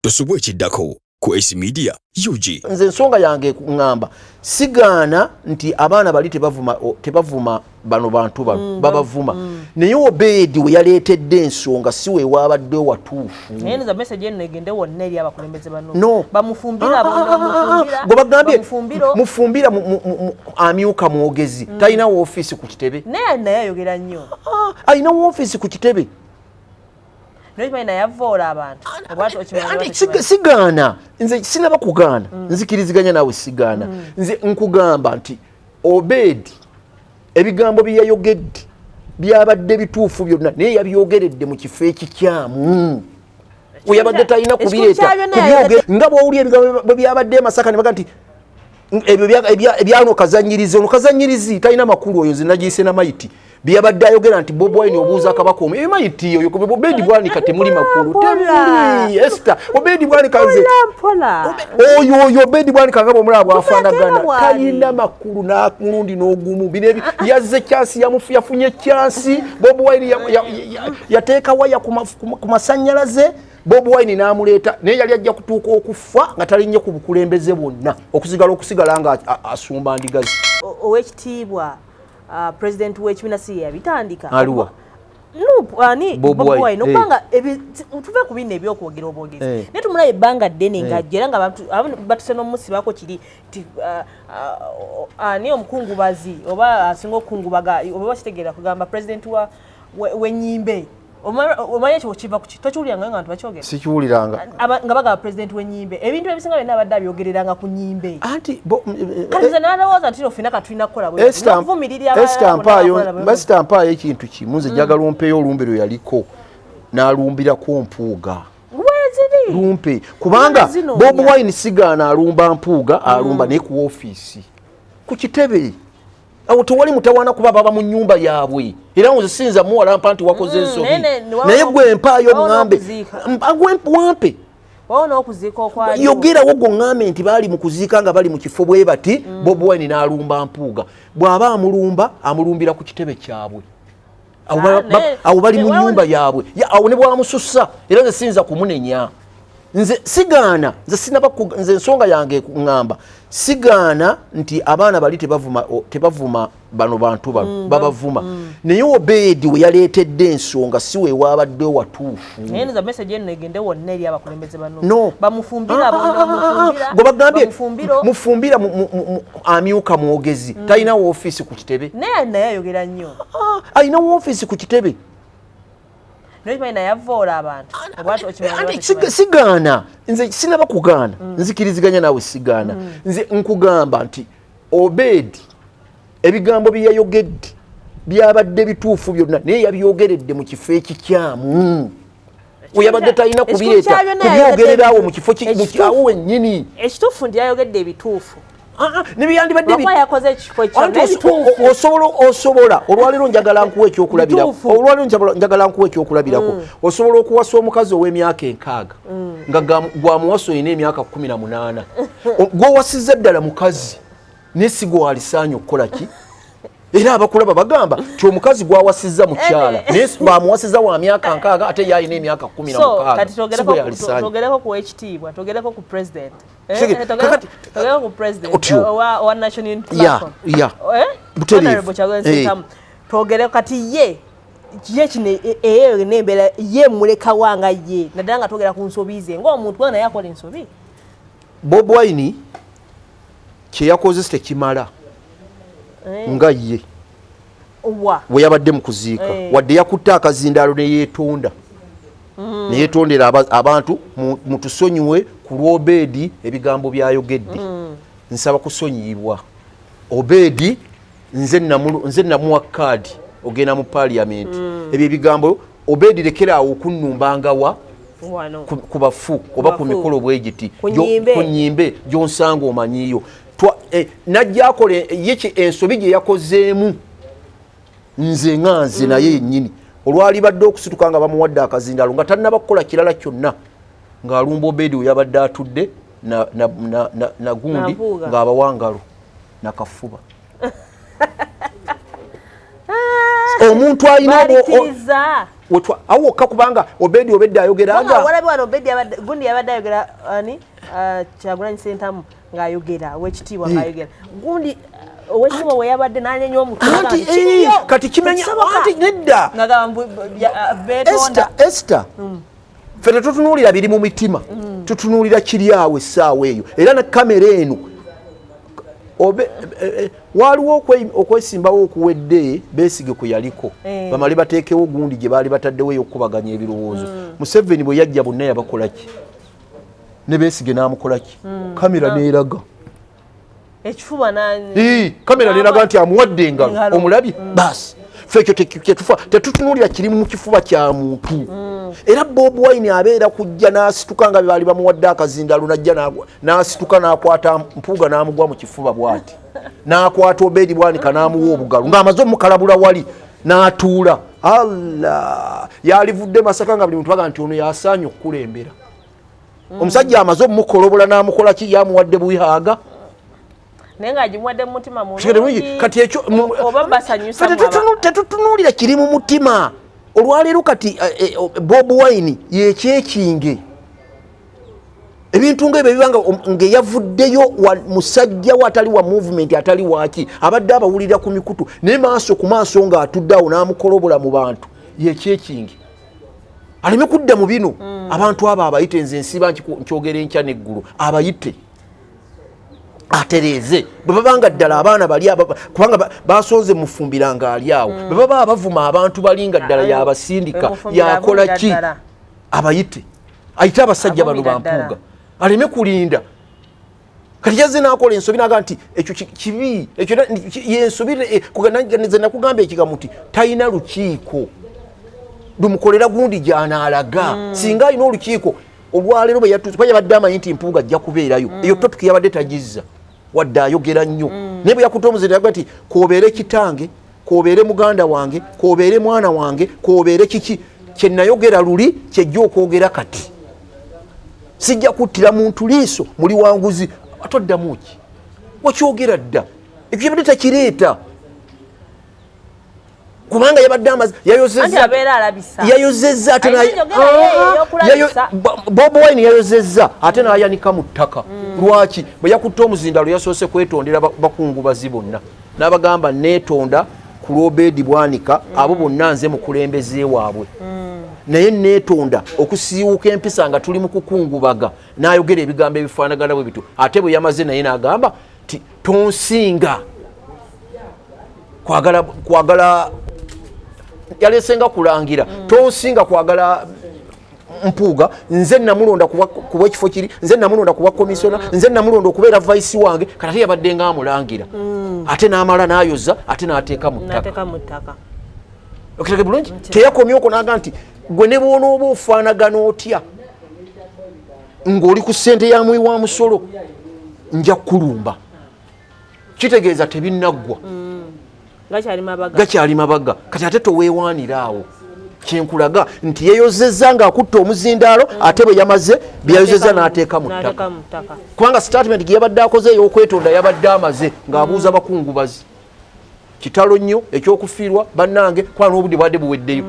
Tosubwa ekiddako ku Ace Media UG. Nze ensonga yange ŋŋamba sigaana nti abaana bali tebavuma, tebavuma bano bantu bano babavuma. Naye Obeedi we yaleetedde ensonga si we waabadde watuufu. Naye nza message eno egende wonna eri abakulembeze bano. No. Bamufumbira. Ah, ah, ah, ah, gwe bagambye Mufumbira amyuka mwogezi, talina woofiisi ku kitebe. Naye ayogera nnyo. Alina woofiisi ku kitebe? Sigaana, nze sinaba kugaana. Nzikiriziganya naawe, sigaana. Nze nkugamba nti Obeedi ebigambo bye yayogedde byabadde bituufu byonna, naye yabyogeredde mu kifo ekikyamu weyabadde talina kubireeta kubyogera. Nga bwowuli ebigambo bwe byabadde e Masaka ne baga nti ebyo ebyano kazanyirizi, ono kazanyirizi talina makulu, oyo zinagiyise na mayiti. Byabadde ayogera nti Bobi Wine obuuza kabaka omu, ebyo mayiti oyo. Obedi Bwanika temuli makulu, temuli. Esther, Obedi Bwanika, nze oyo Obedi Bwanika nga bwomulaba bwafaanagana talina makulu namulundi n'ogumu. Bino ebi yazze chance, yafunye chance. Bobi Wine yateeka waya ku masanyalaze, Bobi Wine n'amuleeta, naye yali ajja kutuuka okufa nga talinnye ku bukulembeze bwonna, okusigala nga asumba ndigazi. Owekitiibwa president w'ekibiina si yabitandika. Aluwa? NUP ani? Bobi Bobi Wine, Wine okubanga tuve ku bino ebyokwogera obwogezi, naye tumulaba ebbanga ddene ng'ajja era nga abantu abamu batuse n'omusibako kiri nti ani omukungubazi oba asinga okukungubaga oba bakitegeera kugamba president wa w'ennyimbe. Omanyi ekyo kiva ku ki? Tokiwuliranga nga bantu bakyogera? Sikiwuliranga. Nga bagamba president w'ennyimbe, ebintu ebisinga byonna abadde abyogereranga ku nnyimbe. Anti Kati nze nalowooza nti no ffenna katulina kukola bwe Esther, n'okuvumirira abalala Esther, bonna mpaayo abakola bwe. Esther, mpaayo ekintu kimu. Nze njagala ompeeyo olumbe lwe yaliko n'alumbirako Mpuuga. Weeziri. Lumpe, kubanga Zinoonya. Bobi Wine sigaana alumba Mpuuga, alumba naye ku ofiisi, ku kitebe awo tewali mutawaana, kuba baba mu nyumba yaabwe. Era nze siyinza muwalampa nti wakoze ensobi. Naye Naye gwe mpaayo wawo ŋŋambe n'okuziika. Gwe wampe. Wawo n'okuziika okwaliwo. Yogerawo gwe ŋŋambe nti baali mu kuziika nga bali mu kifo bwe bati, Bobi Wine n'alumba Mpuuga. Bw'aba amulumba, amulumbira ku kitebe kyabwe. Awo awo bali mu nyumba yaabwe. Awo ne bwamusussa, era nze siyinza kumunenya. Nze sigaana, nze sinaba nze ensonga yange ŋŋamba sigaana nti abaana bali tebavuma, tebavuma bano bantu bano babavuma. Naye Obeedi we yaleetedde ensonga si we waabadde watuufu. Naye nza message eno egende wonna eri abakulembeze bano. No. Bamufumbira. Ah, ah, ah, ah, gwe bagambye Bamufumbira. Mufumbira amyuka mwogezi, talina woofiisi ku kitebe. Naye ayogera nnyo. Alina woofiisi ku kitebe? Naye okimanyi naye avoola abantu oba okimanyi oba Anti tokimanyi? Sigaana, nze sinaba kugaana. Nzikiriziganya naawe, sigaana. Nze nkugamba nti Obeedi ebigambo bye yayogedde byabadde bituufu byonna, naye yabyogeredde mu kifo ekikyamu weyabadde talina Ekikulu kubireeta kya byonna kubyogerera awo yayogedde mu kifo ekituufu. awo wennyini. Ekituufu nti yayogedde ebituufu. Ah, ah, nebyandibadde Lwakuba yakoze ekifo ekyo Anti naye bituufu. Osobola olwaleero njagala nkuwa ekyokulabirako. Bituufu. Olwaleero njagala nkuwa ekyokulabirako. Osobola okuwasa omukazi ow'emyaka 60 nga gwamuwasa olina emyaka 18. Gw'owasizza ddala mukazi, naye si gwalisaanye okukola ki, era abakulaba bagamba ti omukazi gwawasizza mukyala, naye bamuwasizza wa myaka 60 ate ye alina emyaka kumi na So mukaaga. kati Si twogereko gwe yalisaanye. Twogereko ku ekitiibwa, twogereko ku president. Kakati Twogereko ku president Otyo. owa National Unity Platform. Ya. Eh? Butereevu. Honorable Kyagulanyi Ssentamu. Twogere kati ye kino eyo n'embeera ye mulekawa nga ye, naddala nga twogera ku nsobi ze ng'omuntu, kubanga naye akola ensobi. Bobi Wine kyeyakoze tekimala nga ye Wa bwe yabadde mu kuziika, wadde yakutte akazindaalo ne yeetonda, ne yeetondera abantu, mutusonyiwe ku lw'Obeedi ebigambo byayogedde, nsaba kusonyiyibwa. Obeedi nze namuwa kaadi ogenda mu paliamenti. Ebyo ebigambo, Obeedi lekeraawo okunnumbangawa wano ku bafu oba ku bafu. mikolo bwe giti. Ku nnyimbe. Ku nnyimbe gyonsanga omanyiyo. Najja akola ye ensobi gye yakozeemu, nze nga nze naye yennyini olwalibadde okusituka nga bamuwadde akazindalo nga tannaba kukola kirala kyonna, ng'alumba Obeedi we yabadde atudde na gundi Nampuuga. ng'abawangalo nakafuba omuntu alina Balikiriza. Awo wokka, kubanga Obedi obedde ayogera nga walabi wano Obedi gundi yabadde ayogera ani, Kyagulanyi Ssentamu ng'ayogera, owekitiibwa ng'ayogera, gundi owekitiibwa we yabadde n'anyenya omutwe. Kati kimenya anti nedda. Beetonda. Esther, ffe tetutunuulira biri mu mitima, tutunuulira kiri awo essaawa eyo. Era ne kamera eno waliwo okwesimbawo okuwedde Beesige kwe yaliko, bamale bateekewo gundi gye baali bataddewo ey'okukubaganya ebirowoozo. Museveni bwe yajja bonna yabakolaki ne Beesige n'amukolaki, kamera n'eraga ekifuba. Kamera n'eraga nti amuwadde engalo, omulabye. Baasi ffe ekyo kyetufa, tetutunuulira kiri mu kifuba kya muntu. Era Bob Wine abeera kujja n'asituka nga baali bamuwadde akazindalo, najja n'asituka n'akwata Mpuuga n'amugwa mu kifuba bw'ati, n'akwata Obedi Bwanika n'amuwa obugalo ng'amaze omukalabula wali n'atuula. Allah, yalivudde Masaka nga buli muntu baga nti ono yasaanye okukulembera. Omusajja amaze omukolobola n'amukola ki, yamuwadde bwihaaga. Naye ng'agimuwadde mu mutima. Mulungi. Kati ekyo oba basanyusa. Tetutunuulira kiri mu mutima olwaleero. Kati Bob Wine yekyekinge ebintu ngaebyo bibanga ngeyavuddeyo musajja we atali wa movement, atali waki, abadde abawulira ku mikutu, naye maaso ku maaso ng'atudde awo n'amukolobola mu bantu, yekyekinge aleme kudda mu bino. Abantu abo abayite, nze nsiba nkyogera enkya neggulu, abayite atereeze bwe babanga ddala abaana bali, kubanga basonze mufumbira nga ali awo, bwe baba abavuma abantu bali nga ddala yabasindika, yakola ki, abayite, ayite abasajja bano bampuuga, aleme kulinda. Kati yazze nakola ensobi naga nti ekyo kibi, ekyo yensobi. Nze nakugamba ekigambo nti talina lukiiko lumukolera gundi gyanaalaga. Singa alina olukiiko olwaleero bwe yatuuse, kuba yabadde amanyi nti Mpuuga ajja kubeerayo, eyo topic yabadde tagizza wadde ayogera nnyo. Naye bwe yakutte omuzira yaga nti kobeere kitange, kobeere muganda wange, kobeere mwana wange, kobeere kiki, kyenayogera luli kyejja okwogera kati, sijja kuttira muntu liiso muli wanguzi. Atoddamu ki? Wakyogera dda, ekyo kyabadde takireeta kubanga yabadde amaze yayozezza ate Bob Wine yayozezza ate n'ayanika mu ttaka. Lwaki? Bwe yakutte omuzindalo yasoose kwetondera bakungubazi bonna n'abagamba, neetonda ku lw'Obedi Bwanika, abo bonna nze mukulembeze waabwe, naye neetonda okusiiwuka empisa nga tuli mu kukungubaga, n'ayogera ebigambo ebifaanagana bwe bityo. Ate bwe yamaze naye n'agamba ti tonsinga kwagala, kwagala yalesenga kulangira, tonsinga kwagala Mpuuga, nze namulonda kuba ekifo kiri, nze namulonda kuba komisona, nze namulonda okubeera vice wange. Kati ate yabadde nga amulangira, ate n'amala n'ayoza ate n'ateeka mu ttaka. Okitege bulungi, teyakomye okwo, n'aga nti gwe ne bwonooba ofaanagana otya ng'oli ku ssente ya muwi wa musolo, nja kukulumba. Kitegeeza tebinaggwa. Gakyali mabaga. Kati ate toweewaanira awo, kyenkulaga nti yeyozezza ng'akutta omuzindaalo, ate bwe yamaze byeyayozezza n'ateeka mu ttaka, kubanga statement gye yabadde akoze ey'okwetonda yabadde amaze ng'abuuza bakungubazi. Kitalo nnyo ekyokufiirwa bannange, kuba n'obudde bwadde buweddeyo.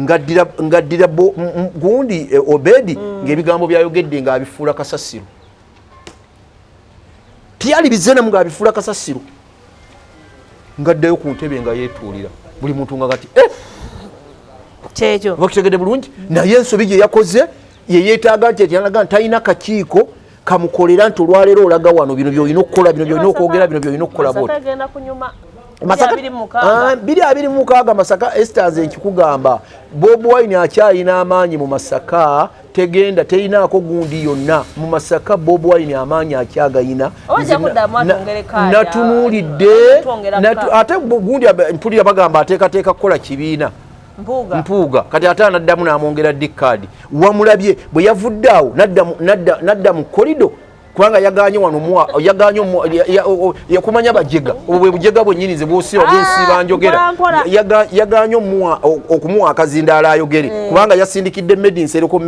Ngaddira gundi Obedi ng'ebigambo byayogedde ng'abifuula kasasiro, tiyali bizenamu, ng'abifuula kasasiro, ngaddayo ku ntebe nga yeetuulira buli muntu nga kati eh! Kyekyo. Bakitegedde bulungi, naye ensobi gye yakoze yeyeetaaga nti etyalaga nti talina kakiiko kamukolera nti olwaleero olaga wano, bino byolina okukola, bino byolina okwogera, bino byolina okukola bwoti. 2026 Masaka Esters, nkikugamba, Bob Wine akyalina amaanyi mu Masaka. Tegenda, terinaako gundi yonna mu Masaka. Bob Wine amaanyi akyagayina. Natunuulidde ate gundi mpulira bagamba ateekateeka kukola kibiina Mpuuga. Kati ate anaddamu n'amwongera ddi kaadi? Wamulabye bwe yavudde awo nadda mu korido, kubanga yaganye wano, yaganye yakumanya bajega, obwo bwe bujega bwennyini nze bwosiba bwensiba njogera. Yaganye okumuwa akazindaalo ayogere, kubanga yasindikidde Medinsereko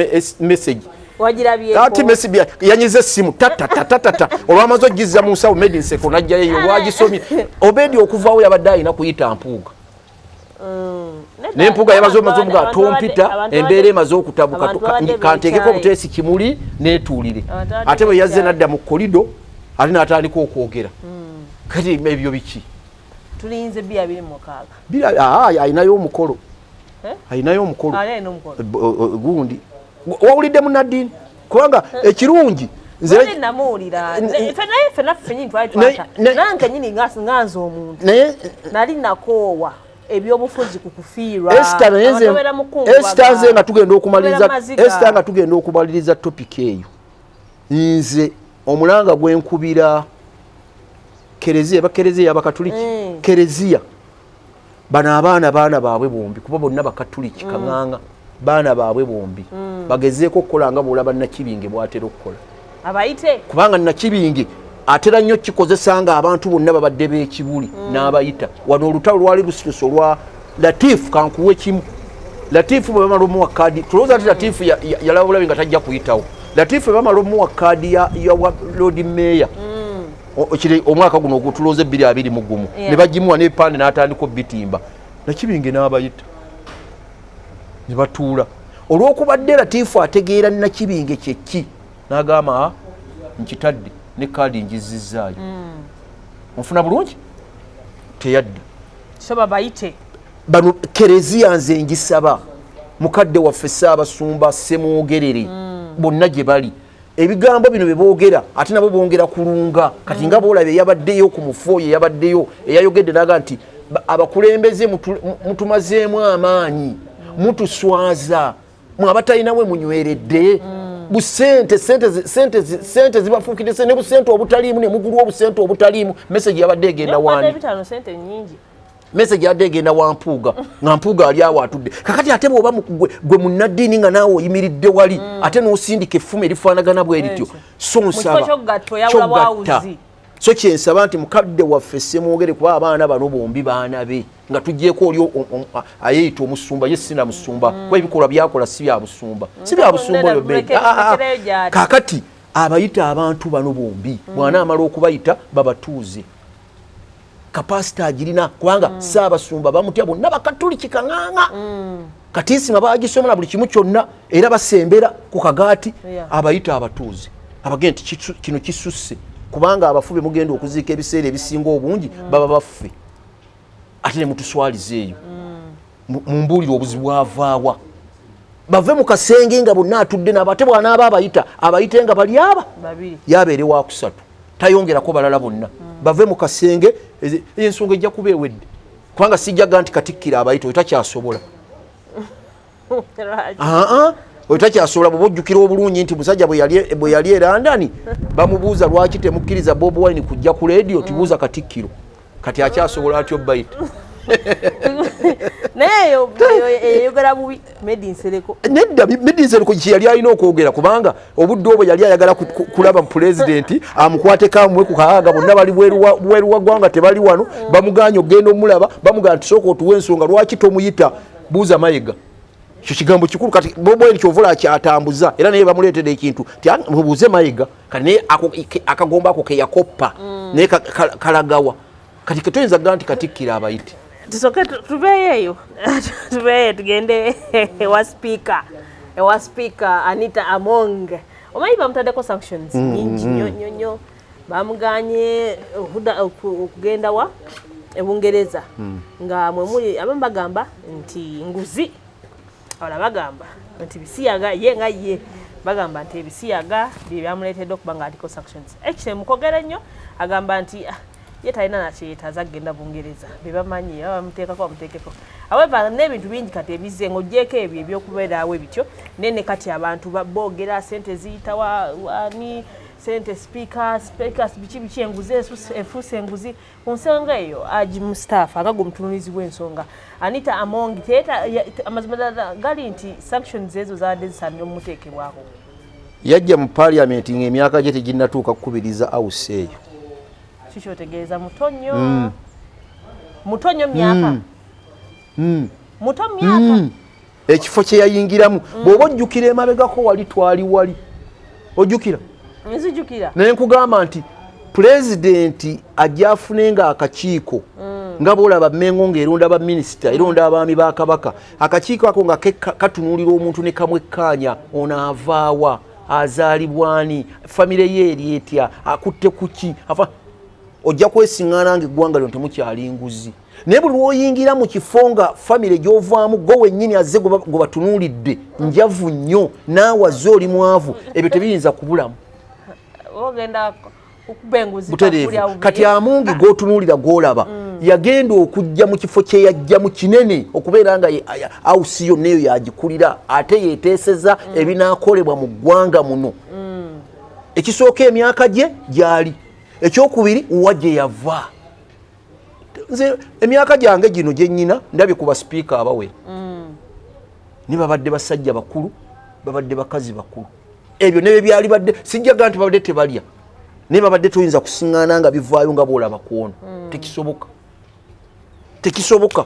message. Ati Messi yanyize essimu tatatatata, olwamaze ogizza mu nsawo, Medinseko najjayo eyo olwagisomye. Obedi okuvaawo yabadde alina kuyita Mpuuga. Naye Mpuuga yabaze omaze omuga tompita, embeera emaze okutabuka, kanteekeko obuteesi kimuli neetuulire. Ate bwe yazze nadda mu kolido ate n'atandika okwogera. Kati ebyo biki? Tulinze 2026. Alinayo omukolo, alinayo omukolo gundi wawulidde munnaddiini, kubanga ekirungi nze namuwulira naye ffenna ffennyini twali twata nange nyini nganze omuntu nali nakoowa ebyobufuzi ku kufiirwa. Esther, naye nze, Esther, nze nga tugenda okumaliriza, Esther, nga tugenda okumaliriza topic eyo, nze omulanga gwenkubira kereziya, ba kereziya y'Abakatuliki, kereziya bano abaana, baana baabwe bombi, kuba bonna Bakatuliki, kaŋŋaŋa baana baabwe bombi, bagezeeko okukola nga bwolaba Nakibinge bwatera okukola. Abayite. Kubanga Nakibinge atera nnyo kikozesa nga abantu bonna babadde b'ekibuli n'abayita. Wano olutalo lwali lusitusa olwa Latifu. Kankuwe kimu, Latifu bwe bamala omuwa kaadi, tulowooza nti Latifu yalaba bulabi nga tajja kuyitawo. Latifu bwe bamala omuwa kaadi ya Lord Mayor kiri omwaka guno ogutulowooza 2021, ne bagimuwa n'ebipande n'atandika obitimba, Nakibinge n'abayita ne batuula. Olwokubadde Latifu ategeera Nakibinge kyeki, n'agamba, "Ah, nkitadde ne kaadi njizizaayo." Onfuna bulungi? Teyadda. So babayite. Bano kereziya nze ngisaba mukadde waffe Ssaabasumba Semwogerere, bonna gye bali, ebigambo bino bye boogera ate nabo bongera kulunga. Kati nga boolaba eyabaddeyo ku mufu oyo eyabaddeyo eyayogedde naga nti abakulembeze mutumazeemu amaanyi, mutuswaza, mwe abatalina we munyweredde busente, sente zibafuukidde sente ne busente obutaliimu ne mugulwa obusente obutaliimu. Message yabadde egenda wani? 500 sente nyingi. Message yadde egenda wa Mpuuga, nga Mpuuga ali awo atudde. Kakati ate bw'oba gwe munnaddiini nga naawe oyimiridde wali, ate n'osindika effumu erifaanagana bwe lityo, so nsaba ky'okugatta oyawula ky'okugatta. bwawuzi. So kyensaba nti mukadde waffe Semwogere, kuba abaana bano bombi baana be, nga tugyeko oli ayeeyita omusumba, ye sina musumba, kuba ebikolwa byakola si bya busumba, si bya busumba oyo. Muleke- mulekereyo gy'ali. Kakati abayita abantu bano bombi, bw'anaamala okubayita babatuuze, capacity agirina, kubanga Ssaabasumba bamutya bonna Bakatuliki kaŋŋaŋa, katiisima bagisoma na buli kimu kyonna, era basembera ku kagaati. Abayita abatuuze, abagende nti kino kisusse, kubanga abafu be mugenda okuziika ebiseera ebisinga obungi baba baffe, ate ne mutuswaliza eyo. Mumbuulire obuzibu bwavaawa? Bave mu kasenge nga bonna atudde nabo, ate bw'anaaba abayita, abayite nga bali aba babiri. Yabeere wakusatu, tayongerako balala, bonna bave mu kasenge. Ensonga ejja kuba ewedde, kubanga sijjaga nti katikkiro abayita, oyo takyasobola. Lwaki? Aa, oyo takyasobola. Bw'oba ojjukira obulungi nti musajja bwe yali e London, bamubuuza lwaki temukkiriza Bob Wine kujja ku leediyo, tibuuza katikkiro. Kati akyasobola atyo bayita? Naye eyo eyogera bubi Medi Nsereko. Nedda, Medi Nsereko kye yali alina okwogera, kubanga obudde obwo yali ayagala kulaba pulezidenti amukwateko amuwe ku kaaga. Bonna bali bweru wa ggwanga, tebali wano. Bamuganye okugenda omulaba, bamugamba nti sooka otuwa ensonga lwaki tomuyita, buuza Mayiga. Ekyo kigambo kikulu. Kati Bobi Wine kyovula akyatambuza, era naye bamuleetera ekintu ti, "Ah, mubuuze Mayiga." Kati naye akagombo ako keyakoppa naye kalagawa. Kati ketoyinza kugaa nti katikkiro abayite. Tusooke tuveeyo eyo, tuveeyo tugende ewa speaker, ewa Speaker Anita Among. Omanyi bamutaddeko sanctions nyingi nnyo nnyo nnyo, bamuganye okugenda wa ebungereza nga mwe muli. Abamu bagamba nti nguzi, abalala bagamba nti bisiyaga. Ye nga ye bagamba nti ebisiyaga bye byamuleetedde okuba nga aliko sanctions. Ekyo mukogere nnyo, agamba nti, ah, ye talina nakyeyetaaza kugenda Bungereza, bebamanyi aba bamuteekako bamuteekeko. However, n'ebintu bingi kati ebizze ng'ogyeko ebyo ebyokubeeraawo ebityo, naye ne kati abantu boogera sente ziyita wani, sente speaker, speaker biki biki, enguzi efuuse enguzi. Ku nsonga eyo, Haji Mustafa, nga gwe omutunulizi w'ensonga, Anita Among amazima ddala gali nti sanctions ezo zabadde zisaanira omuteekebwako? Yajja mu parliament ng'emyaka gye teginnatuuka kukubiriza house eyo. Kikyotegeeza muto nnyo, muto nnyo myaka, muto myaka. Ekifo kye yayingiramu, bw'oba ojjukira emabegako wali twali wali, ojjukira? Nzijukira. Naye nkugamba nti pulezidenti ajja afune nga akakiiko. Nga bwolaba Mengo ng'eronda baminisita, eronda abaami ba Kabaka, akakiiko ako nga katunuulira omuntu ne kamwekkaanya, ono avaawa, azaalibwani, famire ye eri etya, akutte kuki, ojja kwesiŋŋaana ng'eggwanga lyo temukyali nguzi. Naye buli lw'oyingira mu kifo nga famire gy'ovaamu gwe wennyini azze gwe batunuulidde njavu nnyo, naawe azze oli mwavu, ebyo tebiyinza kubulamu. Butereevu. Kati Amungi gw'otunuulira gw'olaba yagenda okujja mu kifo kye yajjamu kinene okubeera nga ausi yonna eyo yagikulira, ate yeeteeseza ebinaakolebwa mu ggwanga muno. Ekisooka emyaka gye gyali, ekyokubiri wa gye yava. Nze emyaka gyange gino gye nnyina ndabye ku basipiika abawera, ne babadde basajja bakulu, babadde bakazi bakulu, ebyo ne byali badde sijjaga nti babadde tebalya, naye babadde toyinza kusiŋŋaana nga bivaayo nga bw'olaba ku ono. Tekisoboka, tekisoboka.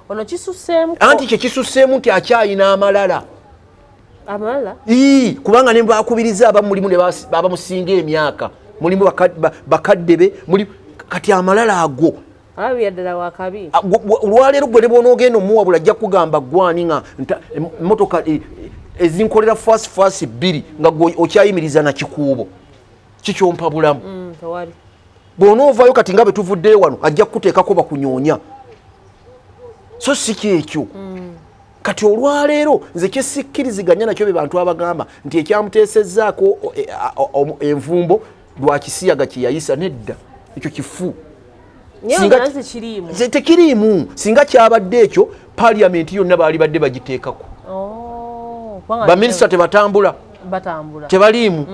Ono kisusseemu. Anti kye kisusseemu nti akyayina amalala. Amalala? Ii, kubanga ne bakubiriza abamu mulimu ne abamusinga emyaka, mulimu bakadde be, muli kati amalala ago. Alabira ddala wakabi. Olwaleero gwe ne bw'onoogenda omuwabula ajja kugamba gwani nga emmotoka ezinkolera fasi fasi bbiri nga gwe okyayimiriza na kikuubo kikyompa bulamu. Bw'onoovaayo kati nga bwe tuvuddeyo wano ajja kukuteekako bakunyoonya, so si kyekyo. Kati olwaleero nze kyesikkiriziganya nakyo be bantu abagamba nti ekyamuteesezzaako envumbo lwakisiyaga kye yayisa, nedda, ekyo kifu. Tekiriimu. Singa kyabadde ekyo parliament yonna baali badde bagiteekako. Baminisita tebatambula, tebaliimu.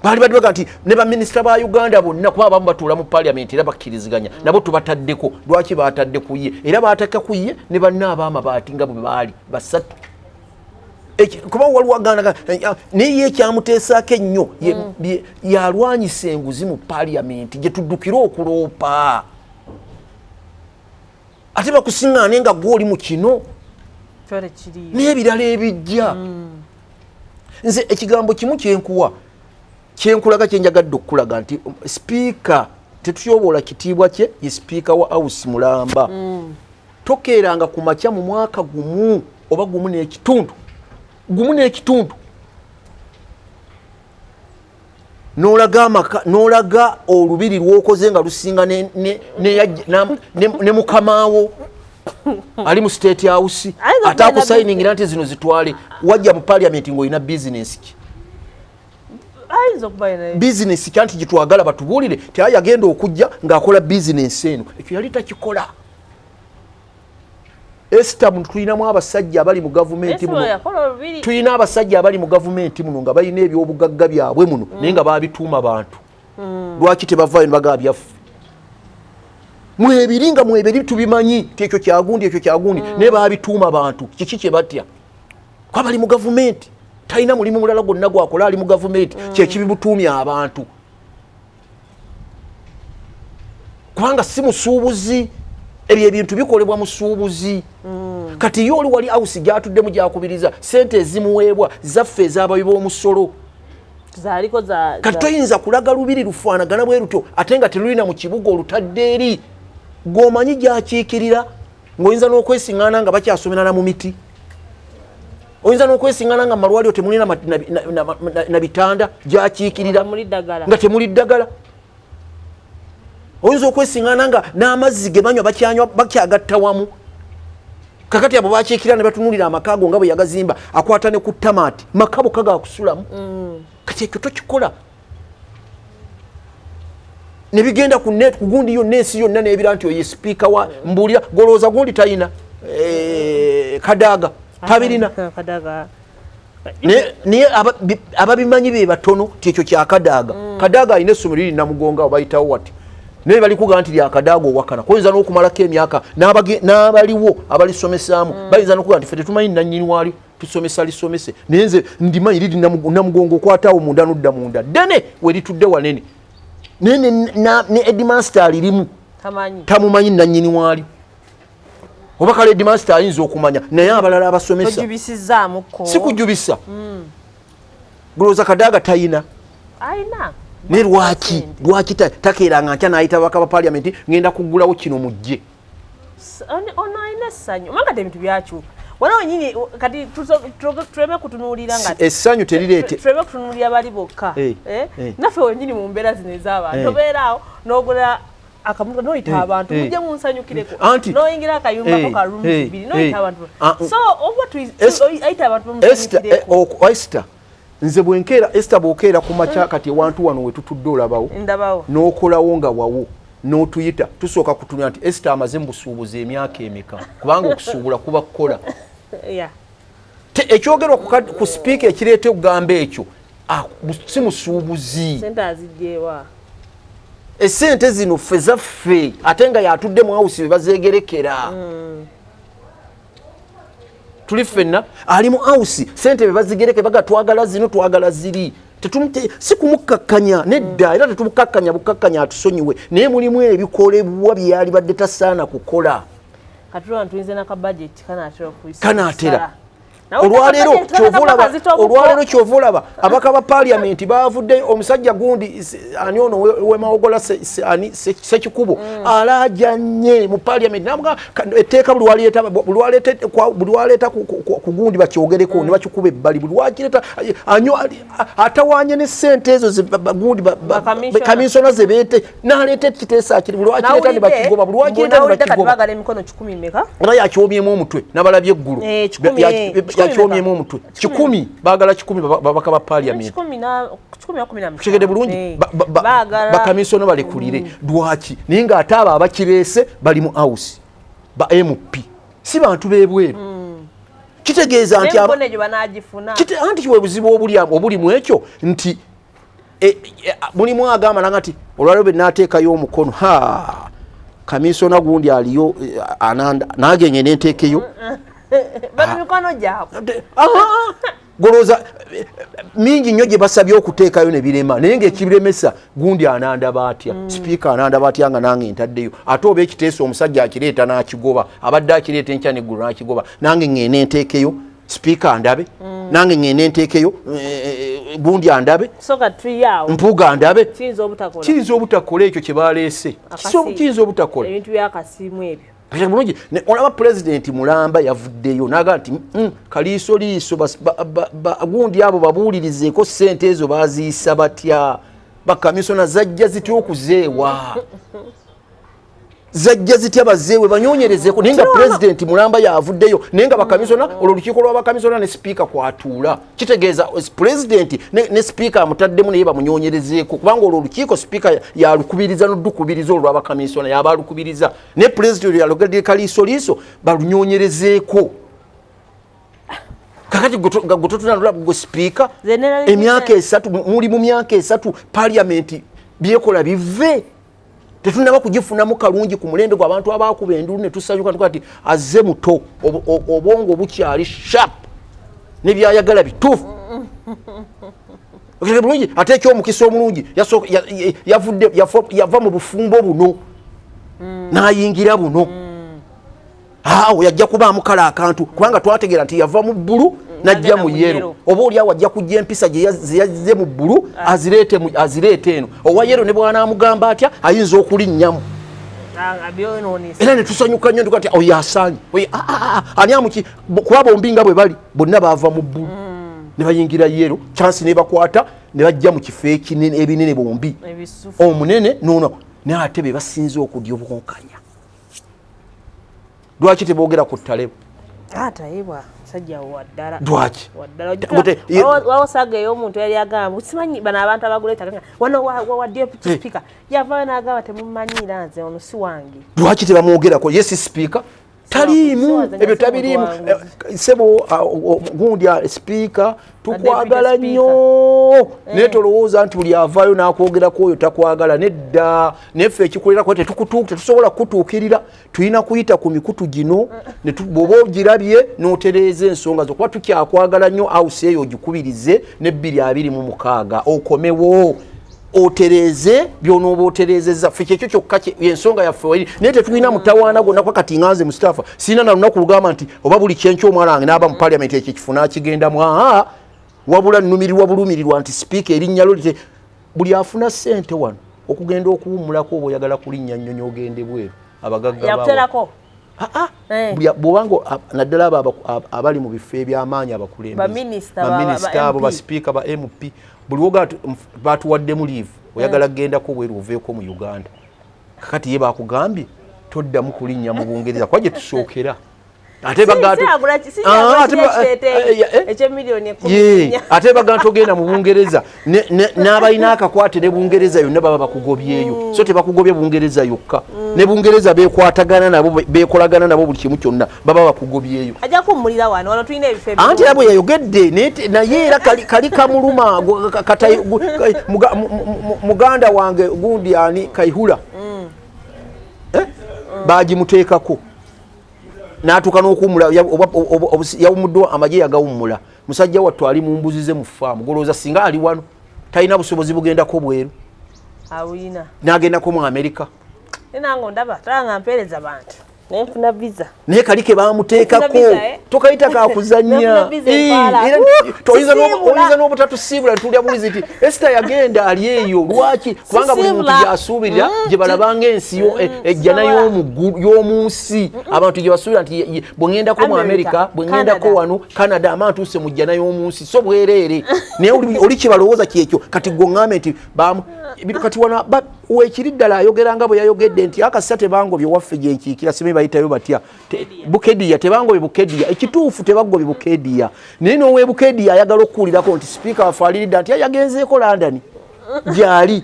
Baali badde baga nti ne baminisita ba Uganda bonna, kuba abamu batuula mu parliament era bakkiriziganya nabo tubataddeko. Lwaki batadde ku ye? Era baateka ku ye ne banna ab'amabaati nga bwe baali basatu. Kuba waliwo aganda naye ye ekyamuteesaako ennyo yalwanyisa enguzi mu parliament gye tuddukira okuloopa, ate bakusiŋŋaane nga gwe oli mu kino n'ebirala ebijja. Nze ekigambo kimu kyenkuwa, kyenkulaga, kyenjagadde okukulaga nti sipiika tetutyoboola kitiibwa kye, ye sipiika wa House mulamba. Tokeeranga ku makya mu mwaka gumu oba gumu n'ekitundu, gumu n'ekitundu, n'olaga amaka, n'olaga olubiri lw'okoze nga lusinga ne mukamaawo ali mu State House, ate akusayiningira nti zino zitwale. Wajja mu parliament ng'olina bizinesi ki? Bizinesi kyanti gitwagala batubuulire ti aye agenda okujja ng'akola bizinesi eno, ekyo yali takikola. Esther, tulinamu abasajja abali mu gavumenti muno, tulina abasajja abali mu gavumenti muno nga balina ebyobugagga byabwe muno, naye nga babituuma bantu. Lwaki tebavaayo ne bagaba byaffe mwebiri, nga mwebiri tubimanyi ti ekyo kyagundi, ekyo kyagundi, naye babituuma bantu? Kiki kye batya? Kuba bali mu gavumenti, talina mulimu mulala gwonna gwakola, ali mu gavumenti, kyekibibutuumya abantu, kubanga si musuubuzi. Ebyo ebintu bikolebwa musuubuzi. Kati ye oli wali house gyatuddemu gyakubiriza sente ezimuweebwa zaffe ez'abawi b'omusolo. Kati toyinza kulaga lubiri lufaanagana bwe lutyo ate nga telulina mu kibuga, olutadde eri gw'omanyi gyakiikirira, ng'oyinza n'okwesiŋŋaana nga bakyasomerana mu miti, oyinza n'okwesiŋŋaana nga mu malwaliro temulina na bitanda gyakiikirira nga temuli ddagala, oyinza okwesiŋŋaana nga n'amazzi ge banywa bakyanywa bakyagatta wamu. Kakati abo bakiikirira ne batunuulira amaka ago nga bwe yagazimba, akwata ne ku tamaati maka bokka gakusulamu. Kati ekyo tokikola ne bigenda ku net ku gundi yonna, ensi yonna n'ebira nti oye sipiika wa mbuulira golowooza gundi talina Kadaaga tabirina, naye ababimanyi be batono ti ekyo kya Kadaaga. Kadaaga alina essomero liri Namugongo awo bayitawo wati, naye bali kugaa nti lya Kadaaga owakana koyinza n'okumalako emyaka n'abaliwo abalisomesaamu bayinza n'okugaa nti ffe tetumanyi nannyini waalyo, tusomesa lisomese, naye nze ndimanyi liri Namugongo, okwataawo munda nodda munda ddene weritudde wanene, naye ne headmaster alirimu tamumanyi nannyini waalyo, oba kale headmaster ayinza okumanya, naye abalala abasomesa sikujubisa. Gulowooza Kadaaga tayina? Naye lwaki takeeranga nkya n'ayita ababaka ba paliamenti, ngenda kuggulawo kino mujje? Ono alina essanyu, omanga te ebintu byakyuka wala wenyini. Kati tuleme kutunuulira nga essanyu terireete. Tuleme kutunuulira bali bokka. Naffe wenyini mu mbeera zino ez'abantu, obeeraawo n'ogula akamotoka noyita abantu, mujje munsanyukireko, noyingira akayumbako ka rooms bbiri, noyita abantu. So oba ayita abantu bamusanyukireko. Esther, nze bwenkeera, Esther, bwokeera ku makya kati ewantu wano wetutudde olabawo, Ndabawo. n'okolawo nga wawo n'otuyita, tusooka kutunula nti Esther amaze mu busuubuzi emyaka emeka, kubanga okusuubula kuba kukola. Ekyogerwa ku sipiika ekireeta okugamba ekyo, si musuubuzi. Sente azigyewa? Esente zino ffe zaffe, ate nga yatudde mu house bebazegerekera. Tuli ffenna ali mu house, sente bebazigereke, baga twagala zino, twagala ziri. Si kumukkakkanya nedda, era tetumukakkanya bukakkanya, atusonyiwe, naye mulimu ebikolebwa byalibadde tasaana kukola. Katulaba tuyinze nakabajeti kanaatera okuyisa. Kanaatera. Olwaleero kyova olaba abaka ba paliamenti bavuddeyo. Omusajja gundi ani ono wemawogola, ani, Sekikubo, alajanye mu paliamenti namuga etteeka buli lwaleeta ku gundi bakyogereko ne bakikuba ebbali. Buli lwakireta anyo atawanye ne sente ezo gundi kaminsona ze beete naleeta ekiteesa kiri, buli lwakireeta ne bakigoba, buli lwakireeta ne bakigoba. Baagala emikono 100 meka? Era yakyomyemu omutwe, nabalabye eggulu. 100, Yakyomyemu omutwe. 100, baagala 100 babaka ba paliamenti. 115. Kitegedde bulungi? Baagala Bakaminsona balekulire. Lwaki? Naye ng'ate abo abakireese bali mu house, ba MP, si bantu b'ebweru. Kitegeeza nti emikono egyo banagifuna. Anti kiwe buzibu obuli mu ekyo nti mulimu agamba nanga nti olwaliro bwe naateekayo omukono, ha, kaminsona gundi aliyo, ananda nange ngende nteekeyo. Bali mikono gyabwe. Golowooza mingi nnyo gye basabye okuteekayo ne birema, naye ng'ekibiremesa gundi anandaba atya, sipiika anandaba atya nga nange ntaddeyo? Ate oba ekiteesa omusajja akireeta n'akigoba, abadde akireeta enkya neggulu n'akigoba, nange ŋŋende nteekeyo sipiika andabe, nange ŋŋende nteekeyo gundi andabe, So kati awo Mpuuga andabe. Kiyinza obutakola. Kiyinza obutakola ekyo kye baleese. Kiyinza obutakola. Ebintu byakasiimu ebyo. Bulungi. Olaba pulezidenti mulamba yavuddeyo naga nti kaliiso liiso gundi abo babuulirizeeko sente ezo baziisa batya, bakamisona zajja zitya okuzeewa, zajja zitya bazeewe, banyonyerezeeko. Naye nga pulezidenti mulamba yavuddeyo, naye nga bakamisona, olwo olukiiko lw'abakamisona ne sipiika kwatuula, kitegeeza pulezidenti ne sipiika amutaddemu, naye bamunyonyerezeeko, kubanga olwo olukiiko sipiika yalukubiriza nodukubiriza, olwo lw'abakamisona yaba alukubiriza, naye pulezidenti yalogedde kaliiso liiso balunyonyerezeeko. Kakati gwe totunalula gwe sipiika, Nze neraliikiriza- emyaka 3, muli mu myaka 3, paliamenti byekola bive, tetunaba kugifunamu kalungi ku mulembe gw'abantu abakuba endulu ne tusanyuka tuka nti azze muto, obwongo bukyali sharp nebyayagala bituufu. Okitegeera bulungi? Ate ekyomukisa omulungi yavudde, yava mu bufumbo buno n'ayingira buno. Awo yajja kubaamu kale akantu, kubanga twategeera nti yava mu bbulu najja mu mu yellow. Yellow. Oba oli awo ajja kujja empisa gye ze yazze mu bbulu azireete eno. Owa yellow ne bw'anaamugamba atya ayinza okulinnyamu. Byonoonese. Era ne tusanyuka nnyo ntuga nti oyo asaanye oyo, ani amuki, kuba bombi nga bwe bali bonna baava mu bbulu ne bayingira yellow, chance ne bakwata ne bajja mu kifo ekinene, ebinene bombi. Ebisufu. Omunene nono, naye ate be basinze okudya obwonkanya. Lwaki teboogera ku Talebu? Tayebwa musajja waddala. Lwaki? Waddala. Gute- Wawo saga ey'omuntu yali agamba, simanyi bano abantu abagula ettaka nga wano wa deputy speaker yavaayo n'agamba, "Temumanyiira, nze ono si wange." Lwaki tebamwogerako? Ye si sipiika? Taliimu. Siwaza Ebyo si tabiriimu. muntu wanguzi. Sebo, gundi, sipiika tukwagala Deputy. nnyo, naye tolowooza nti buli avaayo n'akwogerako oyo takwagala. Nedda, naffe ekikulerako tetusobola kutuukirira, tulina kuyita ku mikutu gino bw'oba ogirabye n'otereeza ensonga zo, kuba tukyakwagala nnyo. House eyo ogikubirize ne 2026 okomewo otereeze byonooba otereezezza. Ffe kyekyo kyokka ensonga yaffe weri, naye tetulina mutawaana gwonna. Kwa kati nganze Mustapha sirina na lunaku lugamba nti oba buli kyenkya omwana wange n'aba mu parliament ekyo ekifo n'akigendamu. Aa, wabula nnumirirwa bulumirirwa nti sipiika erinnya lyo lite Buli afuna ssente wano okugenda okuwummulako oba oyagala kulinnya nnyonyi ogende bweru, abagagga yakuterako. Bwobanga naddala abo abali mu bifo ebyamaanyi, abakulembeze, baminisita abo, basipiika, ba MP, buli woga batuwaddemu leave, oyagala kugendako bweru oveeko mu Uganda. Kakati ye bakugambye toddamu kulinnya mu Bungereza kuba gye tusookera. Ate ate baga ntogenda mu Bungereza, n'abalina akakwate ne Bungereza yonna baba bakugobyeyo. So tebakugobye Bungereza yokka, ne Bungereza bekwatagana nabo, bekolagana nabo buli kimu kyonna, baba bakugobyeyo. Anti era bwe yayogedde, naye era kali kamuluma muganda wange gundi ani Kaihura bagimuteekako n'atuuka n'okuwummula, yawumuddwa amagye, yagawummula. Musajja wattu ali mu mbuzi ze mu faamu. Golowooza singa ali wano talina busobozi bugendako bweru n'agendako mu Amerika? Nange ndaba talanga mpeereza bantu nenfuna visa. Naye kali ke bamuteekako tokayita kakuzanya, oyinza n'obutatusiibula tulya bulizi nti Esita yagenda ali eyo. Lwaki? Kubanga buli muntu gyasuubirira gye balabanga ensi ejjana y'omu nsi, abantu gye basuubira nti bwe ŋŋendako mu Amerika, bwe ŋŋendako wano Canada, ama ntuuse mu jjana y'omu nsi. So bwereere, naye oli kyebalowooza kyekyo. Kati gwe oŋŋambe nti kati wano wekiri ddala ayogera nga bwe yayogedde nti akasa tebangobye waffe gyenkiikira, simanyi bayitayo batya, Bukediya, tebangobye Bukediya. Ekituufu tebagobye Bukediya, naye nowe Bukediya ayagala okuwulirako nti sipiika waffe aliridda nti yagenzeeko London gyali.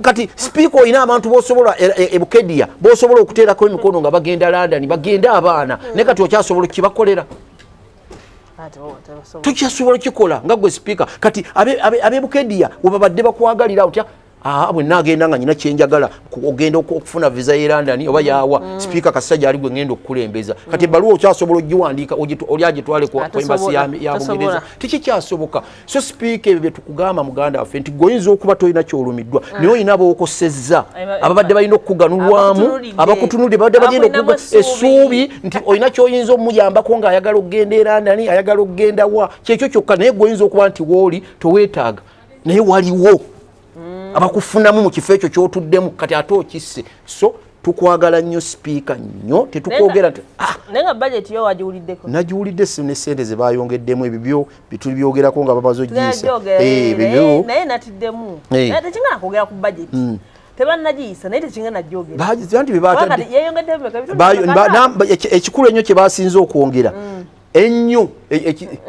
Kati sipiika olina abantu bosobola e Bukediya bosobola okuteerako emikono nga bagenda London, bagende abaana, naye kati okyasobola okukibakolera? Tukyasobola okikola nga gwe sipiika? Kati ab'e Bukediya webabadde bakwagalira otya? Bwe naagenda nga nyina kyenjagala, ogenda okufuna visa ye London oba yawa sipiika kasita gyali gwe ngenda okukulembeza. Kati ebbaluwa okyasobola ogiwandiika oli agitwale ku embassy ya Bungereza? Tikikyasoboka. So sipiika, ebyo byetukugamba muganda waffe nti gwe oyinza okuba tolina kyolumiddwa, naye olina bookosezza ababadde balina okukuganulwamu, abakutunulidde, babadde bagenda okuga essuubi nti olina kyoyinza omuyambako ng'ayagala okugenda e London, ayagala okugenda wa, kyekyo kyokka. Naye gwe oyinza okuba nti wooli toweetaaga, naye waliwo abakufunamu mu kifo ekyo kyotuddemu. Kati ate okisse. So tukwagala nnyo sipiika, nnyo, tetukwogera nti Naye nga budget yo wagiwuliddeko? Nagiwulidde, si ne sente ze bayongeddemu, ebyo byo bituli byogerako nga bamaze ogiyisa. Naye natiddemu, tekingana kwogera ku budget. Tebannagiyisa, naye tekingana gyogera. Anti ekikulu ennyo kye basinze okwongera ennyo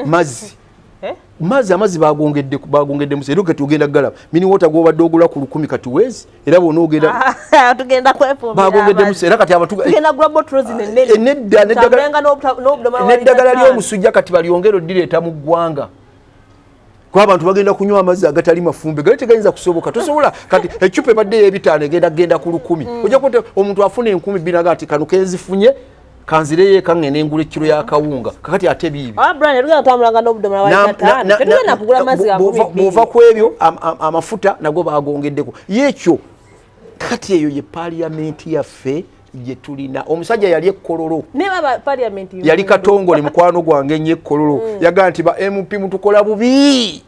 mazzi. Mazzi, amazzi bagongedde, bagongedde musi. Era kati ogenda galaba mini water gwobadde ogula ku 1000 kati wezi, era bwona ogenda Tugenda kwefumbira. Bagongedde musi era kati abantu tugenda gula bottles nene. Nedda, n'eddagala ly'omusujja kati balyongera oddireeta mu ggwanga, kuba abantu bagenda kunywa amazzi agatali mafumbe, gali tegayinza kusoboka. Tosobola. Kati ecupa ebadde ey'ebitaano egenda genda ku 1000. Ojja kuba omuntu afuna 2000 aga nti kano kenzifunye kanzireyo eka ngende engula ekkiro y'akawunga. Kakati ate biibi bwova ku ebyo, amafuta nago bagongeddeko yeekyo. Kati eyo ye paliyamenti yaffe gye tulina. Omusajja yali ekkololo, yali Katongole, mukwano gwange nnyo ekkololo, yagaa nti ba MP mutukola bubi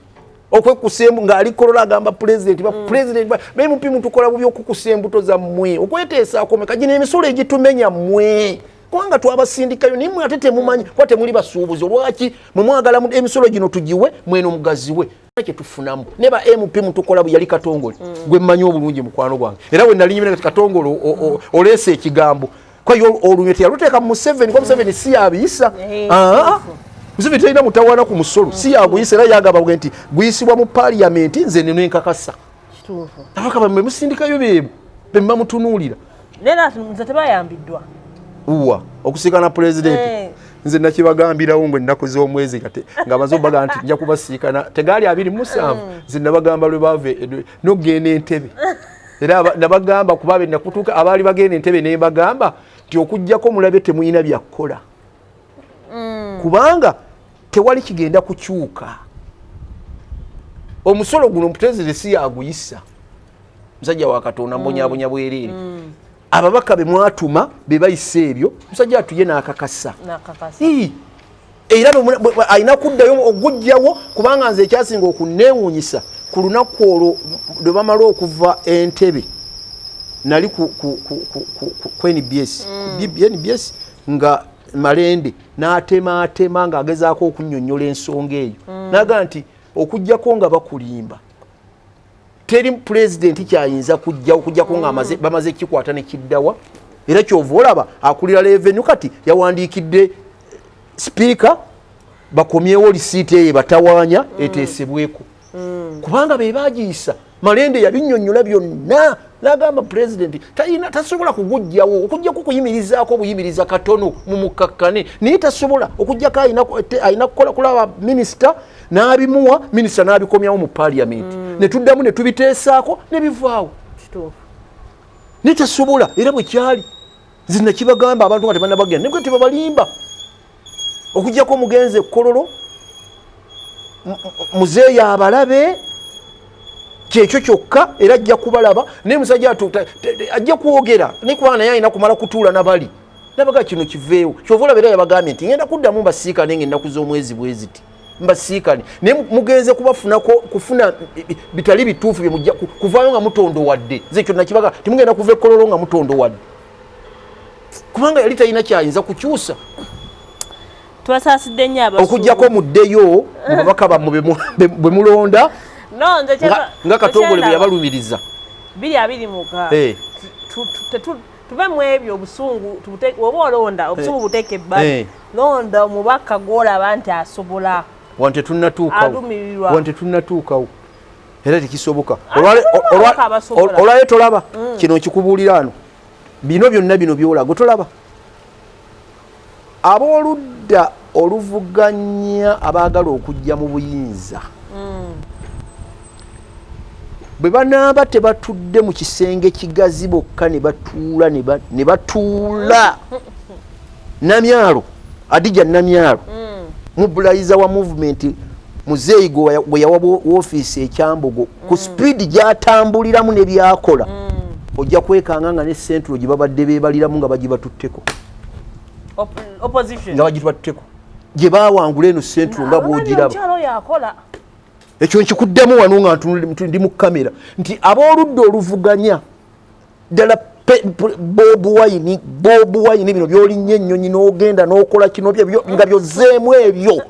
okwekusa embu ng'ali Kololo, agamba pulezidenti, ba pulezidenti, ba MP mutukola bubi okukusa embuto zammwe, okweteesaako meka gino emisolo egitumenya mmwe, kubanga twabasindikayo naye mmwe ate temumanyi kuba temuli basuubuzi. Olwaki mwe mwagala emisolo gino tugiwe mweno mugaziwe kyetufunamu? Ne ba MP mutukola bu. Yali Katongole gwe mmanyi obulungi, mukwano gwange, era we nali nyimira kati Katongole oleese ekigambo kwayo olunyo teyaluteeka mu Museveni, kuba Museveni si yabiyisa. Museveni talina mutawaana ku musolo, si yaguyisa, era yagamba bwe nti guyisibwa mu paaliyamenti, nze neno enkakasa abaka bammwe musindikayo beebo be mutunuulira. Naye nze tebayambiddwa. Uwa okusiikana pulezidenti? Nze nakibagambirawo ngo ennaku z'omwezi kati nga baze obaga nti nja kubasiikana tegaali 27. Nze nabagamba lwe bava n'okugenda Entebe, era nabagamba kuba be nakutuuka abaali bagenda Entebe, ne mbagamba nti okugjako mulabe temulina byakkola, kubanga tewali kigenda kukyuka. Omusolo guno pulezidenti si yaguyisa, musajja wa Katonda mbonyabonya bwereere. Ababaka be mwatuma be bayisa ebyo, musajja atuye n'akakasa. Nakakasa. Ii. Era alina kuddayo ogujjawo, kubanga nze ekyasinga okunneewuunyisa Ku lunaku olwo lwe bamala okuva Entebe, nali ku NBS, ku NBS, nga Malende n'atemaatema ng'agezaako okunnyonnyola ensonga eyo, naga nti okugjako nga bakulimba, teri pulezidenti kyayinza kujja okugjako nga bamaze kikwata ne kiddawa. Era kyova olaba akulira revenue kati yawandiikidde sipiika bakomyewo lisiiti eyo batawaanya eteesebweko, kubanga be bagiyisa. Malende yabinnyonnyola byonna n'agamba pulezidenti talina, tasobola kugujjawo okugjako kuyimirizaako obuyimiriza katono mumukakkane, naye tasobola okugjako alina kukola kulaba minisita n'abimuwa, minisita n'abikomyawo mu paliamenti, ne tuddamu ne tubiteesaako ne bivaawo. Naye tasobola. Era bwe kyali, nze nakibagamba abantu nga tebanabagenda, naye tebabalimba okugjako omugenzi ekkololo muzeeyi abalabe kyekyo kyokka, era ajja kubalaba. Naye musajja ajja kwogera, naye kubanga naye alina kumala kutuula nabali nabaga kino kiveewo. Kyova olaba era yabagambye nti ngenda kuddamu mbasiikane nga ennaku z'omwezi bwe ziti mbasiikane, naye mugenze kubafunako kufuna bitali bituufu byemujja kuvaayo nga mutondowadde. Nze ekyo nakibaga, timugenda kuva ekkololo nga mutondowadde, kubanga yali talina kyayinza kukyusa. Tubasaasidde nnyo abasuubuzi. Okugjako muddeyo mu babaka bammwe bwe mulonda No, nze nga Katongole bwe yabalumiriza. 2026. Tuve mu ebyo obusungu, oba olonda obusungu buteeke ebbali, londa omubaka gw'olaba nti asobola. Wano tetunnatuukawo. Alumirirwa. Wano tetunnatuukawo, era tekisoboka. Ah, waliwo ababaka abasobola. Olwayo tolaba kino nkikubuulira ano, bino byonna bino byolago tolaba abooludda oluvuganya abaagala okujja mu buyinza bwe banaaba tebatudde mu kisenge kigazi bokka ne batuula ne batuula. Namyalo, Adija Namyalo, mobilizer wa movement, muzeeyi gwe yawa woofiisi ekyambogo, ku speed gy'atambuliramu ne byakola, ojja kwekanga nga ne Central gye babadde beebaliramu nga bagibatutteko. Opposition. Nga bagibatutteko gye baawangula eno Central nga bw'ogiraba. Omukyalo oyo akola. Ekyo nkikuddemu wano nga ndi mu kamera nti abooludda oluvuganya ddala Bob Wine, Bob Wine, bino byolinnya ennyonyi n'ogenda n'okola kino nga byozzeemu ebyo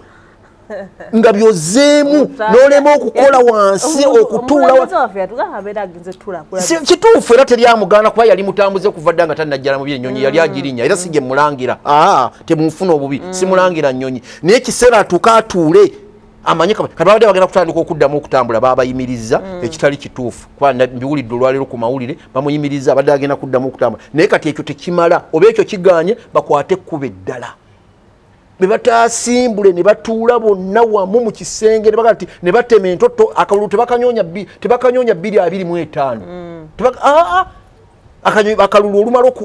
nga byozzeemu n'olema okukola wansi okutuula Omukulembeze waffe yatugamba abeera agenze tuula akula. Kituufu, era teryamugaana kuba yali mutambuze kuva dda nga tannajjala mu byennyonyi, yali agirinnya. Era si gye mulangira, aa, temunfuna obubi, simulangira nnyonyi, naye ekiseera atuuke atuule amanye kati babadde bagenda kutandika okuddamu okutambula, babayimiriza ekitali kituufu, kuba mbiwulidde olwaleero ku mawulire, bamuyimiriza, abadde agenda kuddamu okutambula. Naye kati ekyo tekimala, oba ekyo kiganye, bakwate ekkubo eddala bwe batasimbule ne batuula bonna wamu mu kisenge ne bagaa nti ne batema entoto akalulu tebakanyonya 2025. Aa, akalulu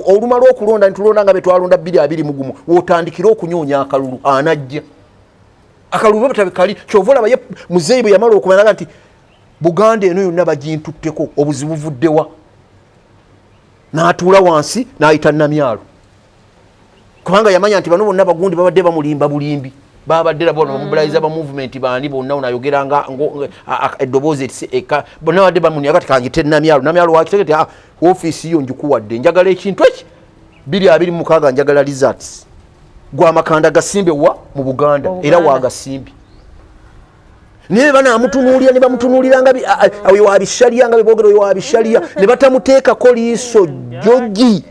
olumala okulonda ntulonda nga betwalonda 2021, wotandikire okunyonya akalulu anajja akalulu batabikali. Kyova olaba ye muzeeyi bwe yamala okumanya nti Buganda eno yonna bagintutteko, obuzibu buvuddewa, n'atuula wansi n'ayita Namyalo, kubanga yamanya nti bano bonna bagundi babadde bamulimba bulimbi, babadde nabo bano bamobilizer ba movement bandi bonna onayogera nga eddoboozi eka bonna babadde bamunia. Kati kangite Namyalo, Namyalo wakitegete, ah, ofiisi yo njikuwadde, njagala ekintu eki 2026, njagala results gwamakanda gasimbe wa mu Buganda. Mu Era Buganda. Wagasimbi naye banamutunuulira ne bamutunuulira nga oyo wabishalya nga bebogera oyo wabishalya ne batamuteekako liiso jjogi,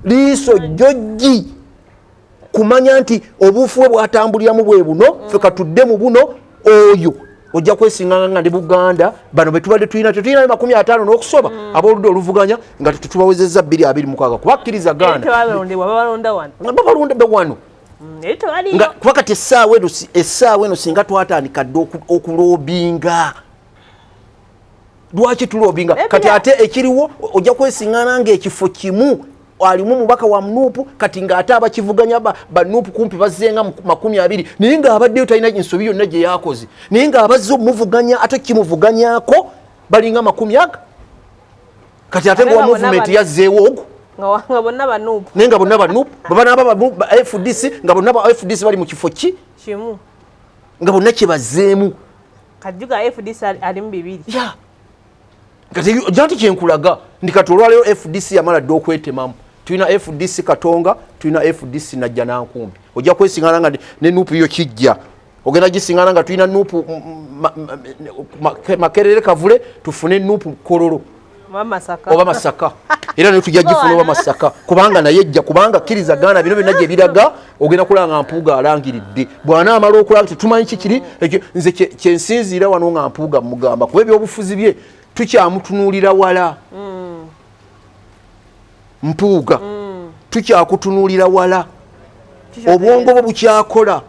liiso jjogi kumanya nti obuufu bwe bwatambuliramu bwe buno, ffe katudde mu buno. Oyo ojja kwesinganga nga ndi Buganda bano betubadde tulina tetulina 50 n'okusoba abooludda oluvuganya nga tetubawezezza 2026 kubakkiriza gaana. Tebalondebwa, babalonda wano. Babalonda be wano. Eri tebaliyo. Nga kuba kati essaawa eno essaawa eno singa twatandika dde okulobinga, lwaki tulobinga kati? Ate ekiriwo ojja kwesiŋŋana ng'ekifo kimu alimu omubaka wa Nuupu, kati ng'ate abakivuganya ba Nuupu kumpi bazzenga mu 20, naye ng'abaddeyo talina nsobi yonna gye yakoze, naye ng'abazze omuvuganya ate kimuvuganyako balinga makumi aga. Kati ate Ate nga wa nga bonna movement yazzeewo ogwo nga bonna banuupu. Naye nga bonna ba Nuupu bwe banaaba ba FDC, nga bonna ba FDC bali mu kifo ki kimu nga bonna kyebazeemu. Kajjuga FDC alimu bibiri. Ya. Kati janti kyenkulaga ndi kati olwaleero FDC yamala dda okwetemamu. Tulina FDC Katonga, tulina FDC Najjanankumbi. Ojja kwesingana nga ne NUP yo kijja. Ogenda gisingana nga tulina NUP Makerere Kavule, tufune NUP Kololo. Oba Masaka. Era ne tujja gifuna oba Masaka. Kubanga naye ejja, kubanga kkiriza Ghana bino byonna gye biraga, ogenda kulanga Mpuuga alangiridde. Bw'anaamala okulanga tetumanyi kikiri, ekyo nze kye nsinziira wano nga Mpuuga mugamba kuba ebyobufuzi bye tukyamutunuulira wala. Mpuuga tukyakutunuulira wala. Obwongo bwo bukyakola.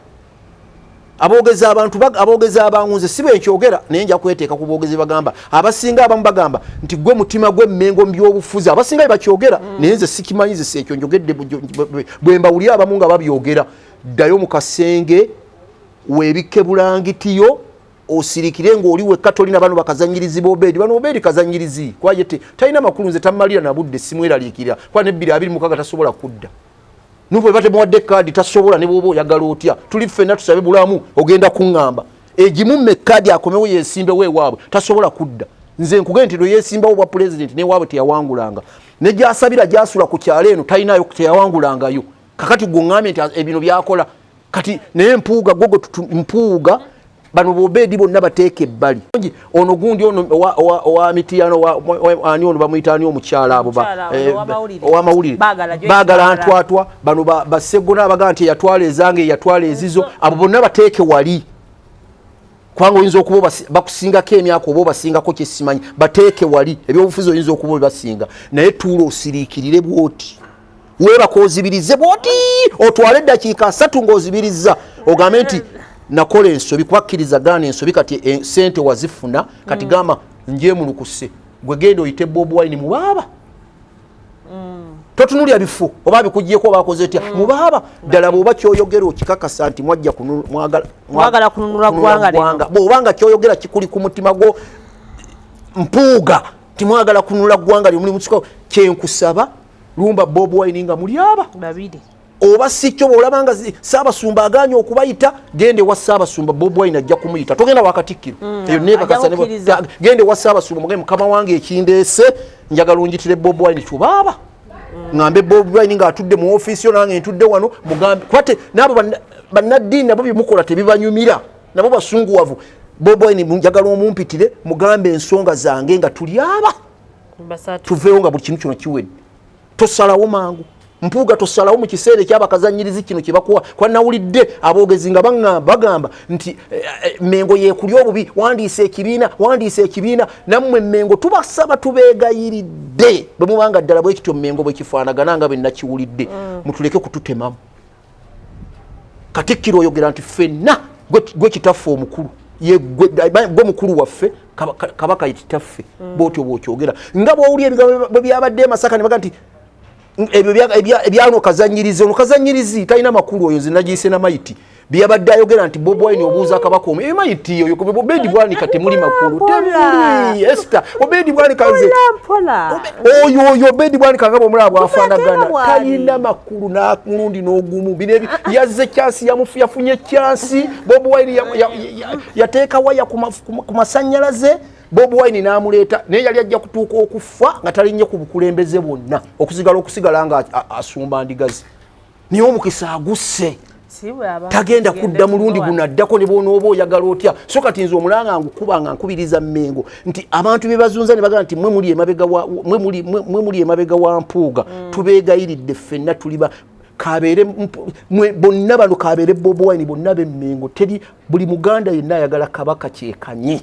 Aboogezi abantu aboogezi abangunze si benkyogera, naye nja kweteeka ku boogezi bagamba. Abasinga abamu bagamba nti gwe mutima gw'Emmengo mu byobufuzi, abasinga bye bakyogera, naye nze sikimanyi, nze si ekyo njogedde bwe mbawulira abamu nga babyogera. Ddayo mu kasenge weebikke bulangitiyo, osirikire ng'oli wekka, tolina bano bakazanyirizi b'Obeedi. Bano Obeedi kazanyirizi, kuba ye talina makulu, nze tammalira na budde, simweraliikirira, kuba ne 2026 tasobola kudda. Nupo bwe batemuwadde kaadi tasobola, ne bw'oba oyagala otya, tuli ffenna tusabe bulamu, ogenda kuŋŋamba egimumme ekaadi akomewo yeesimbewo ewaabwe, tasobola kudda. Nze nkugende nti lwe yeesimbawo bwa pulezidenti n'ewaabwe teyawangulanga, ne gy'asabira gy'asula ku kyalo eno talinayo, teyawangulangayo. Kakati gwe oŋŋambye nti ebino by'akola kati, naye Mpuuga gwe Mpuuga bano b'Obeedi bonna bateeka ebbali. Ono gundi ono owa Mitiyano, ani ono bamuyita ani omukyala abo ow'amawulire, baagala ntwatwa bano bassegona abagamba nti eyatwala ezange eyatwala ezizo, abo bonna bateeke wali, kubanga oyinza okuba bakusingako emyaka oba obasingako kyesimanyi, bateeke wali. Ebyobufuzi oyinza okuba obibasinga, naye tuula osiriikirire bwoti, weebaka ozibirize bwoti, otwale eddakiika 30 ng'ozibiriza, ogambe nti nakola ensobi, kubakkiriza gaana ensobi. Kati sente wazifuna, kati gamba njemulukuse, gwe genda oyite Bobi Wine mubaaba. Totunulya bifo oba bikugyeko oba akoze otya, mubaaba ddala. Bw'oba kyoyogera okikakasa nti mwajja mwagala kununula ggwanga, bw'oba nga kyoyogera kikuli ku mutima gwo Mpuuga nti mwagala kununula ggwanga lyo, muli musika, kyenkusaba lumba Bobi Wine nga muli aba babiri, oba si kyo bw'olaba nga Ssaabasumba agaanye okubayita, genda ewa Ssaabasumba, Bobi Wine ajja kumuyita, togenda wa Katikkiro. Eyo neekakasa, genda ewa Ssaabasumba mugende, mukama wange ekindeese njagala onjitire Bobi Wine tubaaba, ŋŋambe Bobi Wine ng'atudde mu ofiisi yo nange ntudde wano, mugambe kwate n'abo bannaddiini nabo byemukola tebibanyumira, nabo basunguwavu. Bobi Wine njagala omumpitire mugambe ensonga zange nga tuli aba tuveewo nga buli kintu kino kiwedde. Tosalawo mangu Mpuuga, tosalawo mu kiseera ekyabakazanyirizi kino kyebakuwa. Kwanawulidde aboogezi nga bagamba nti Mengo yeekuli obubi, wandiisa ekibiina, wandiisa ekibiina. Nammwe Mengo tubasaba, tubeegayiridde, bwe mubanga ddala bwe kityo Mengo bwe kifaanagana nga bwe nakiwulidde, mutuleke kututemamu. Katikkiro oyogera nti ffenna gwe kitaffe omukulu, gwe mukulu waffe, Kabaka ye kitaffe, bwotyo bw'okyogera nga bw'owulira ebigambo bwe byabadde e Masaka ne baga nti ebyo ebyano kazanyirizi, ono kazanyirizi talina makulu oyo, nze nagiyise na mayiti. Byabadde ayogera nti Bobi Wine obuuza kabaka omu, eyo mayiti oyo Obedi Bwanika, temuli makulu, temuli. Esther, Obedi Bwanika nze oyo oyo Obedi Bwanika nga bwomulaba bwafaanagana talina makulu n'omulundi n'ogumu. Bino yazze kyansi, yafunye kyansi. Bobi Wine yateeka waya ku masannyalaze, Bobi Wine n'amuleeta, naye yali ajja kutuuka okufa nga talinnye ku bukulembeze bwonna, okusigala nga asumba ndigazi, naye omukisa agusse, tagenda kudda mulundi guno addako ne bwonooba oyagala otya. So kati nze omulanga ngukuba nga nkubiriza Mmengo nti abantu be bazunza ne bagamba nti mwe muli emabega wa Mpuuga, tubeegayiridde ffenna tuliba kabeere bonna bano, kabeere Bobi Wine, bonna b'Emmengo, teri buli Muganda yenna ayagala Kabaka kyekanye,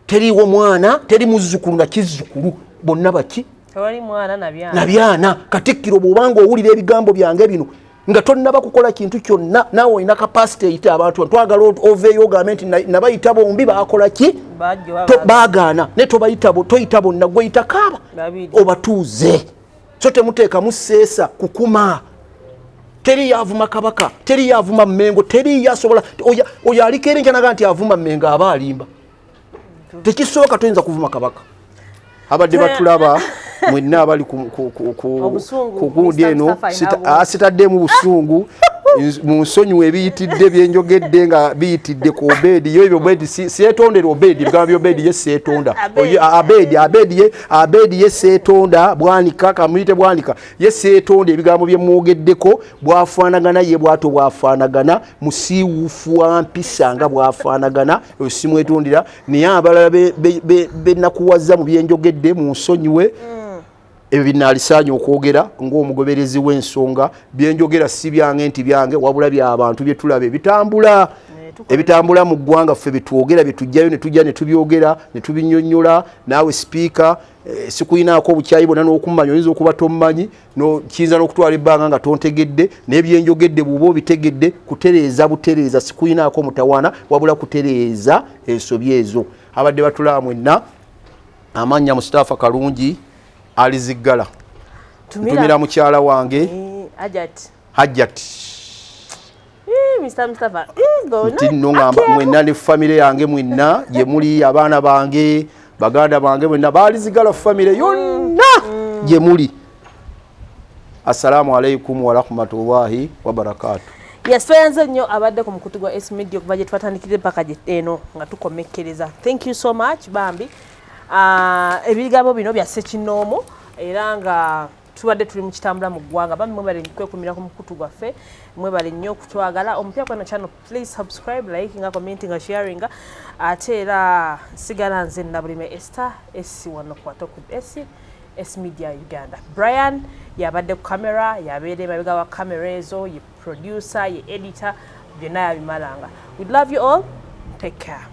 teriiwo mwana, teri muzzukulu na kizzukulu, bonna baki nabyana. Katikkiro bw'obanga owulira ebigambo byange bino nga tonnaba kukola kintu kyonna, naawe olina kapasite eyita abantu, twagala oveeyo ogambe nti nabayita bombi baakola ki, baagaana, naye toyita bonna, gweyita kaaba obatuuze. So temuteekamu seesa kukuma, teri yavuma Kabaka, teri yavuma Mmengo, teri yasobola oyo aliko eri nkyanaga nti avuma Mmengo aba alimba, tekisoboka, toyinza kuvuma Kabaka. Abadde batulaba mwenna abali ku gundi eno, sitaddemu busungu. Munsonyiwe ebiyitidde byenjogedde nga biyitidde ku Obedi. Yo ebyo Obedi seetondera Obedi, ebigambo bya Obedi ye seetonda. Abedi, Abedi ye, Abedi ye seetonda. Bwanika, kamuyite Bwanika, ye seetonda ebigambo bye mwogeddeko. Bwafaanagana ye bwato, bwafaanagana musiiwuufu wa mpisa nga bwafaanagana, oyo simwetondera. Naye abalala benakuwaza mu byenjogedde, munsonyiwe. Ebyo binaalisaanye okwogera ng'omugoberezi w'ensonga. Byenjogera si byange nti byange, wabula byabantu byetulaba ebitambula, ebitambula mu ggwanga. Ffe byetwogera byetujjayo ne tujja ne tubyogera ne tubinyonnyola. Naawe sipiika, sikuyinaako obukyayi bwonna n'okumanya oyinza okuba tommanyi, kiyinza n'okutwala ebbanga nga tontegedde, naye byenjogedde bw'oba obitegedde, kutereeza butereeza. Sikuyinaako mutawaana, wabula kutereeza ensobi ezo. Abadde batulaba mwenna, amannya Mustapha Kalungi Aliziggala. Ntumira mukyala wange Hajjat. Nti nno ngamba mwenna ne famire yange mwenna gye muli, abaana bange, baganda bange mwenna, baalizigala famire yonna gye muli, assalamu alaikum warahmatullahi wabarakatu. Yes, tweyanze nnyo abadde ku mukutu gwa S Media okuva gye twatandikire paka gye eno nga tukomekkereza. Thank you so much bambi. Ebigambo bino bya ssekinnoomu era nga tubadde tuli mu kitambula mu ggwanga. Bambi mwebale kwekumira ku mukutu gwaffe, mwebale nnyo okutwagala. Omupya kweno channel, please subscribe, likinga, commentinga, sharinga. Ate era nsigala nze Nabulime Esther S wano kwata ku S S Media Uganda. Brian yabadde ku camera, yabeera emabega wa camera ezo, ye producer, ye editor, byonna yabimalanga. We love you all, take care.